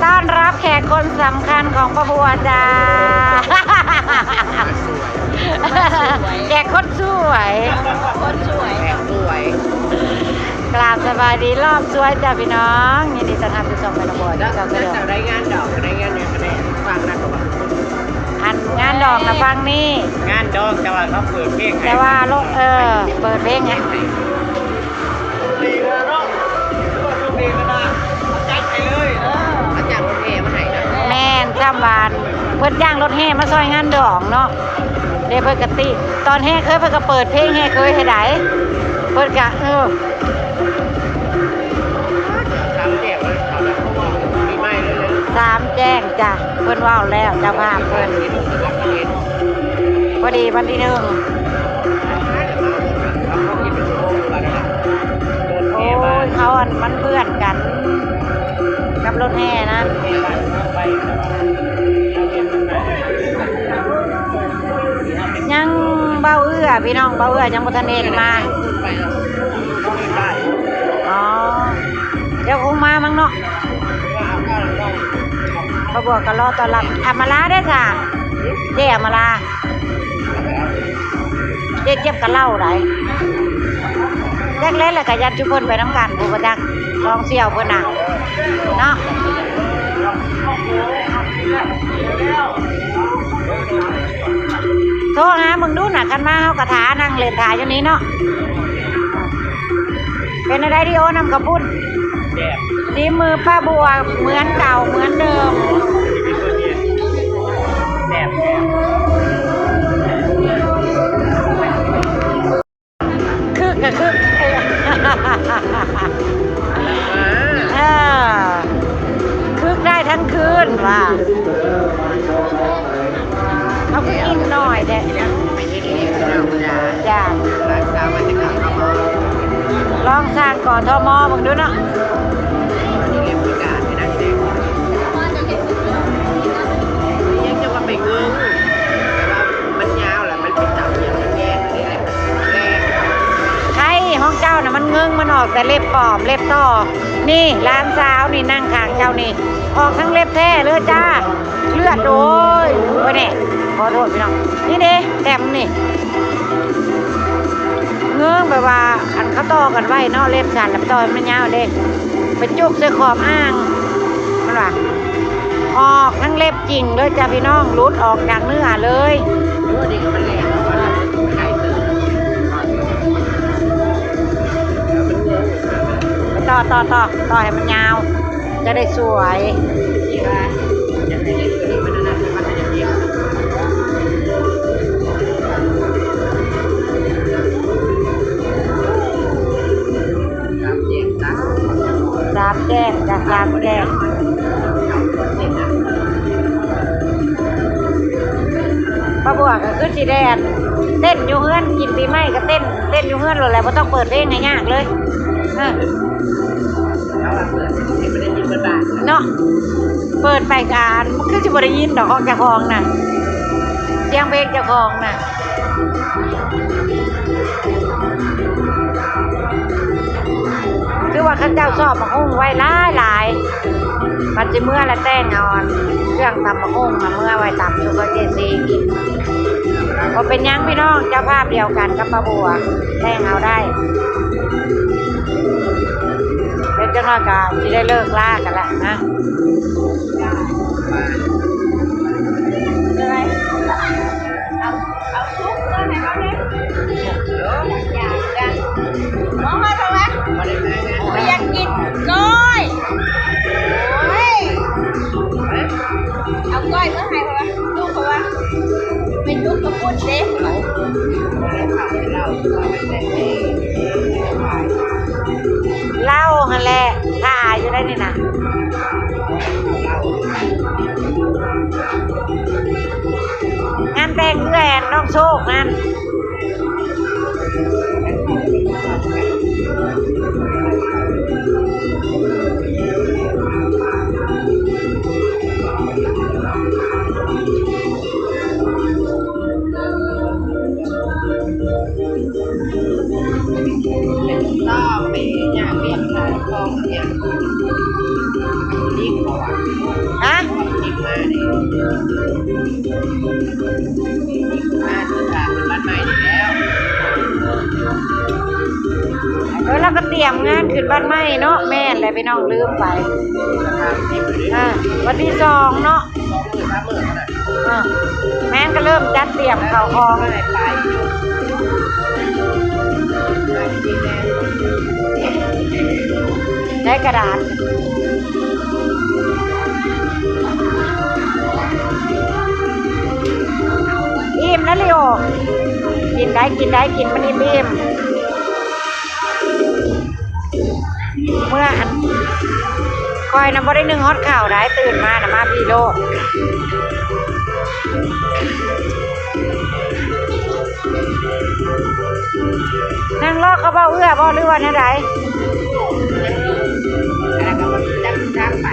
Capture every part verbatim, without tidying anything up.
ต้อนรับแขกคนสำคัญของป้าบัวจ้า แขกคนสวย คนสวย แขกสวย กราบสบายดีรอบสวยจ้าพี่น้อง ยินดีต้อนรับทุกท่านไปนะบัว แล้ว ที่เก่าก็ แล้ว เดิม จะได้งานดอก ได้งานเนี่ย คะแนนฟังนะ ตัว อันงานดอกนะฟังนี่ งานดอกแต่ว่าเขาเปิดเพลงให้ แต่ว่าโล- เออ เปิดเพลงให้ เขาจ้างรถแห่มาให้นะ แม่น จ้ำวาน เพิ่นจ้างรถแห่มาซอยงานดองเนาะ เด้เพิ่นกะติ ตอนแห่เคยเพิ่นกะเปิดเพลงแห่เคยให้ได้ เพิ่นกะ เออ สามแจ้งเลย เขาจะเขาบอกมีไม่เลยนะ สามแจ้งจ้ะ เพิ่นเว้าแล้ว เจ้าภาพเพิ่น พอดีวันที่หนึ่ง โอ้ย เขาอันมันเพื่อนกัน กับรถแห่นั้น ยังเบาเอื้อ พี่น้อง เบาเอื้อยังบ่ทันเห็นมา อ๋อ เดี๋ยวคงมามั้งเนาะ ป้าบัวก็รอต้อนรับ อำมาลาเด้อจ้ะ เจ๊อำมาลา เจ๊เจี๊ยบก็เล่าได้ แรกๆ แล้วก็ญาติทุกคนไปนำกัน ผู้บ่จัก กองเสี่ยวเพิ่นน่ะ เนาะ โทรหามึงดูน่ะ คันมาเฮากะถานั่งเล่นถาอยู่นี่เนาะ เป็นอะไรดีโอน้ำกะปุ้น แซ่บ ฝีมือป้าบัวเหมือนเก่าเหมือนเดิม แซ่บ คึกกะคึก เออ คึกได้ทั้งคืนว่ะ เอาก็กินหน่อยเด้ จ้ะ ลองสร้างกทม เบิ่งดูเนาะ ยังจะว่าไปเงิง แต่ว่ามันยาวแหละ มันเป็นเต่าอย่างมันแน่นเลยแหละ แน่น ไข่ของเจ้าน่ะมันเงิง มันออกแต่เล็บปลอม เล็บต่อ นี่หลานสาวนี่นั่งข้างเจ้านี่ ออกทั้งเล็บแท้เลยจ้า เลือด โอ้ย โอ้ยเนี่ย ขอโทษพี่น้อง นี่เด้ แต้มนี่ เงิงแบบว่า อันเขาต่อกันไว้เนาะ เล็บสั้นแล้วต่อให้มันยาวเด้ ไปจุกใส่ขอบอ่าง มันว่า ออกทั้งเล็บจริงเลยจ้าพี่น้อง หลุดออกจากเนื้อเลย โอ้ ดีก็มันแรง ไข่เติม ไปต่อ ต่อ ต่อ ต่อให้มันยาว จะได้สวย สามแจ้งจ้ะ สามแจ้ง ป้าบัวก็คือสิได้อันเต้นอยู่เฮือน กินปีใหม่ก็เต้น เต้นอยู่เฮือนโลดแหละ บ่ต้องเปิดเพลงให้ยากเลย เออ เนาะ เปิดไปกะ มันคือสิบ่ได้ยินดอกของเจ้าของน่ะ เสียงเพลงเจ้าของน่ะ คือว่าเขาเจ้าซ้อมบักหุ่งไว้หลายๆ บัดสิเมือละแต่งเอาอันเครื่องตำบักหุ่งน่ะ เมือไว้ตำสู่เขาเจซีกิน บ่เป็นหยังพี่น้อง เจ้าภาพเดียวกันกับป้าบัว แต่งเอาได้ เดี๋ยวจักหน่อยก็สิได้เลิกลากันละนะ เอา เอาซุปก็ให้เขาเนี่ย อยากจะ มองมาทำไม ไม่อยากกินก้อย โอ้ย เอาก้อยมาให้เขาวะ ลูกเขาวะ เป็นลูกกระปุ้นเด้ เล่าหั่นแหละ ถ้าอายอยู่ได้นี่นะ งานแต่งเอื้อยน้องโชคนั่น เป็นซอกเป็นอย่างเรียกขายของเนี่ย ฮะ มาเดินทางเป็นบ้านใหม่นี่แล้ว เออ แล้วก็เตรียมงานขึ้นบ้านใหม่เนาะ แม่นแหละพี่น้องลืมไป อ่า วันที่สองเนาะ อ่า แม่นก็เริ่มจัดเตรียมข้าวของ ได้กระดาษ อิ่มแล้วลิโอ กินได้ กินได้ กินมันอิ่มอิ่ม เมื่ออัน คอยนะบ่ได้นึ่งฮอดข้าวได้ ตื่นมานะมาพี่โลด นั่งรอเขาเว้าเอื้อบ่หรือว่าแนวใด แล้วก็จักทางไป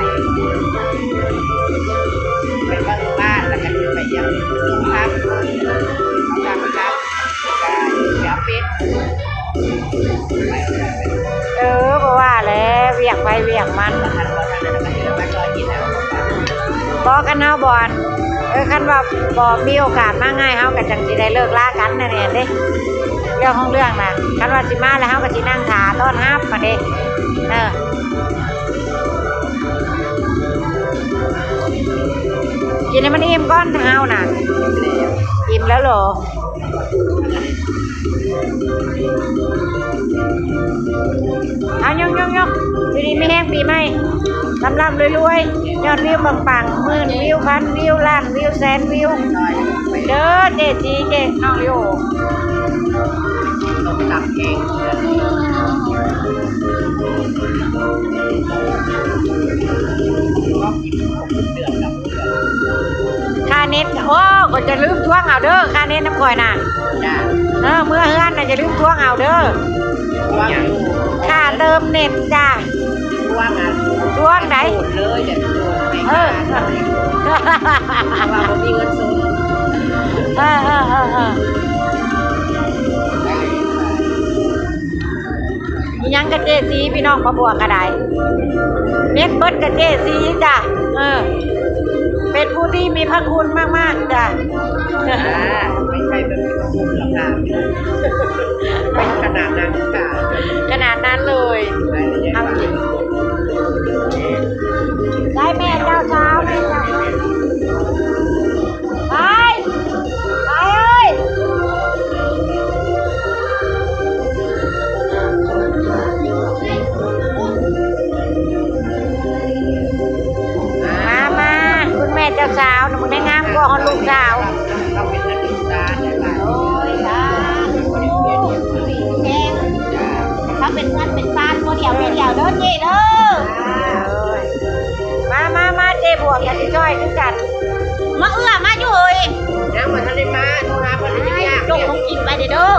ไปเบิ่งบ้าน แล้วก็ไปเยี่ยมสุขภาพ เอาตามครับ ก็เดี๋ยวปิด เออ เพราะว่าแหละ เวียกไปเวียกมัน บ่คันเฮาบ่อน เออ คันว่าบ่มีโอกาสมาง่าย เฮาก็จังสิได้เลิกลากันนั่นแหละเด้ เรื่องของเรื่องน่ะ คันว่าสิมาแล้ว เฮาก็สินั่งท่าต้อนรับมาเด้ เออ กินให้มันอิ่มก่อนเฮาน่ะ อิ่มแล้วเหรอ เอายกยกยก อยู่ดีมีแฮงปีใหม่ ร่ำร่ำรวยรวย ยอดวิวปังปัง หมื่นวิว พันวิว ล้านวิว แสนวิว เด้อเจจีเจน้องลิโอ ค่าเน็ต โอ้ ก็จะลืมทวงเอาเด้อ ค่าเน็ตน้ำข่อยน่ะ จ้า เออ เมื่อเฮือนน่ะจะลืมทวงเอาเด้อ ทวงอยู่ ค่าเติมเน็ตจ้า ทวงอ่ะ ทวงไหน โหดเลยเดี๋ยวโหดไป เออ ค่ะ เพราะว่าบ่มีเงินสด เออ เออ เออ เออ อิหยังกับเจซี พี่น้องมาบวกก็ได้ เน็ตเบิดกับเจซีจ้ะ เออ เป็นผู้ที่มีพระคุณมากๆจ้ะ อ่า ไม่ใช่แบบมีพระคุณหรอกค่ะ ไม่ขนาดนั้นค่ะ ขนาดนั้นเลย เอาจริง ได้แม่เจ้าสาว แม่เจ้าสาว ไป ไปเอ้ย มา มา คุณแม่เจ้าสาว หนูได้งามกว่าของลูกสาว โอ้ย สาธุ แม่ เขาเป็นเพื่อนเป็นซานตัวเดียวไม่เดียวเด้อเจ้เด้อ มา มา มา เจ๊บวกกันสิจ้อยคือกัน มาเอื้อมาอยู่เฮ้ย ยังบ่ทันได้มา โทรหาเพิ่นยังยาก จงของกินไปเด้อ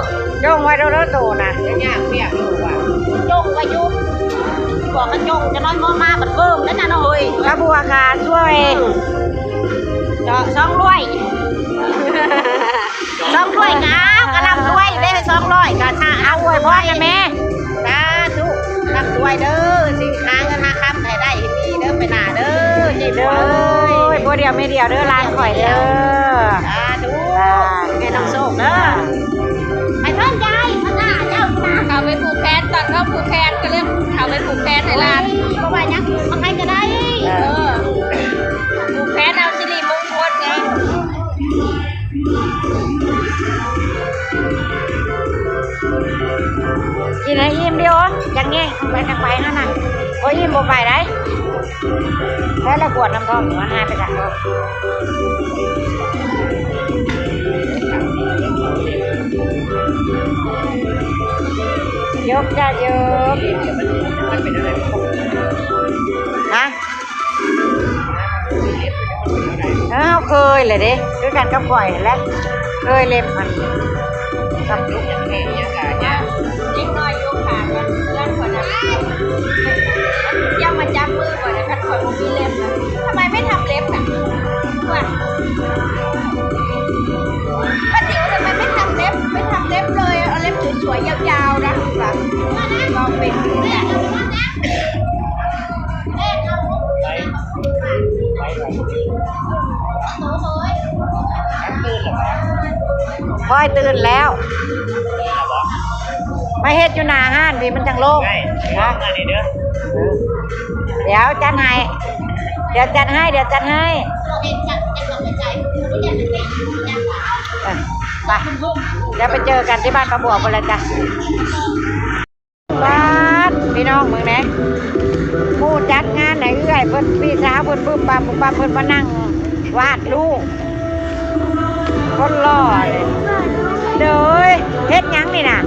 จงไว้เด้อโตนะ ยังยากเวียกอยู่ว่ะ จงไว้อยู่ บอกกันจงจะน้อยมอมาบัดเพิ่มแล้วนะน้องเฮ้ย กระบวกขาช่วย เจาะสองร้อย สองร้อยก็เอา กะลำร้อยเด้ สองร้อยก็ถ้า เอาอวยพรนะแม่ สาธุ ร่ำรวยเด้อ สิหาเงินหาคำให้ได้ให้มีเด้อ ไปหน้าเด้อ เจ๊บัวเอ้ย โอ้ย บัวเดียวไม่เดียวเด้อ ร้านข่อยเด้อ สาธุ อ่า แม่น้องโชคเด้อ ไปเพิ่นยาย ข้างหน้าเจ้ามา เขาไปผูกแขน ตอนเขาผูกแขนก็เรียกเขาไปผูกแขนให้หลาน ก็ว่ายังมาใครก็ได้ เออ ผูกแขนเอาสิริมงคลไง กินให้อิ่มเด้อ จังแง่งไปจังไปนั่นน่ะ บ่อิ่มบ่ไปได้ แล้วละขวดน้ำท่อมมันหายไปจากโลก ยกจ้ะยก ฮะ เออ เฮาเคยแหละเด้ คือกันกับข่อยแหละ เคยเล็บมันกับลูกแม่เนี่ยค่ะเนี่ย เด็กน้อยยกขากันเพื่อนคนนั้น ยังมาจับมือก่อนนะ คันข่อยบ่มีเล็บนะ ทำไมไม่ทำเล็บน่ะ ว่า ป้าติ๋วทำไมไม่ทำเล็บ ไม่ทำเล็บเลย เอาเล็บสวยๆ ยาวๆ นะ แบบลองเป็นดูเนี่ย พลอยตื่นแล้ว มาเฮ็ดอยู่หน้าห้านพี่มันจังโล่ง ได้ นะ อันนี้เด้อ เดี๋ยวจัดให้ เดี๋ยวจัดให้ เดี๋ยวจัดให้ อ่ะ ไป เดี๋ยวไปเจอกันที่บ้านป้าบัวพุ่นละจ้ะ บาดพี่น้องมึงแหน่ ผู้จัดงานไหนเอื้อยเพิ่นพี่สาวเพิ่นบึ้มบั้มบึ้มบั้มเพิ่นมานั่งวาดรูป คนหล่อเลย เด้ย เฮ็ดหยังนี่น่ะ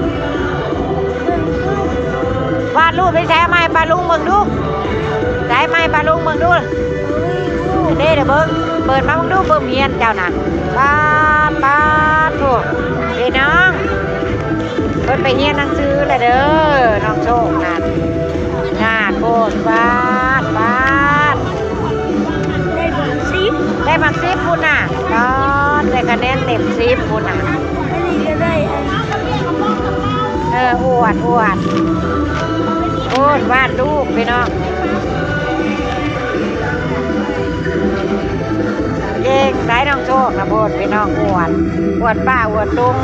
วาดรูปไปใส่ไม้ปลาลุงเบิ่งดู ใส่ไม้ปลาลุงเบิ่งดู เด้เดี๋ยวเบิ่ง เปิดมาเบิ่งดู เบิ่งเฮียนเจ้าน่ะ ปาด ปาด โถ่ พี่น้อง เพิ่นไปเฮียนหนังสือแล้วเด้อ น้องโชคนั่น งานโพด ปาด ปาด ได้หมากสิบ ได้หมากสิบพุ้นน่ะ ปาด ได้คะแนนเต็มสิบพุ้นน่ะ อันนี้ก็ได้อัน เออ อวด อวด โอ้ยวาดรูปพี่น้อง เก่งได้น้องโชคนะโพดพี่น้อง อวด อวดป้าอวดลุง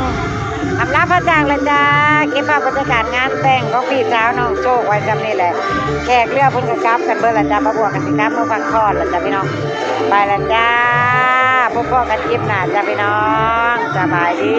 อำลาพระจากละจ้า เก็บภาพบรรยากาศงานแต่งของพี่สาวน้องโชคไว้ส่ำนี้แหละ แขกเรือเพิ่นก็กลับกันเบิดละจ้า มาบวกกันสิกลับเมือพักผ่อนละจ้าพี่น้อง ไปละจ้า พบกันคลิปหน้าจ้าพี่น้อง สบายดี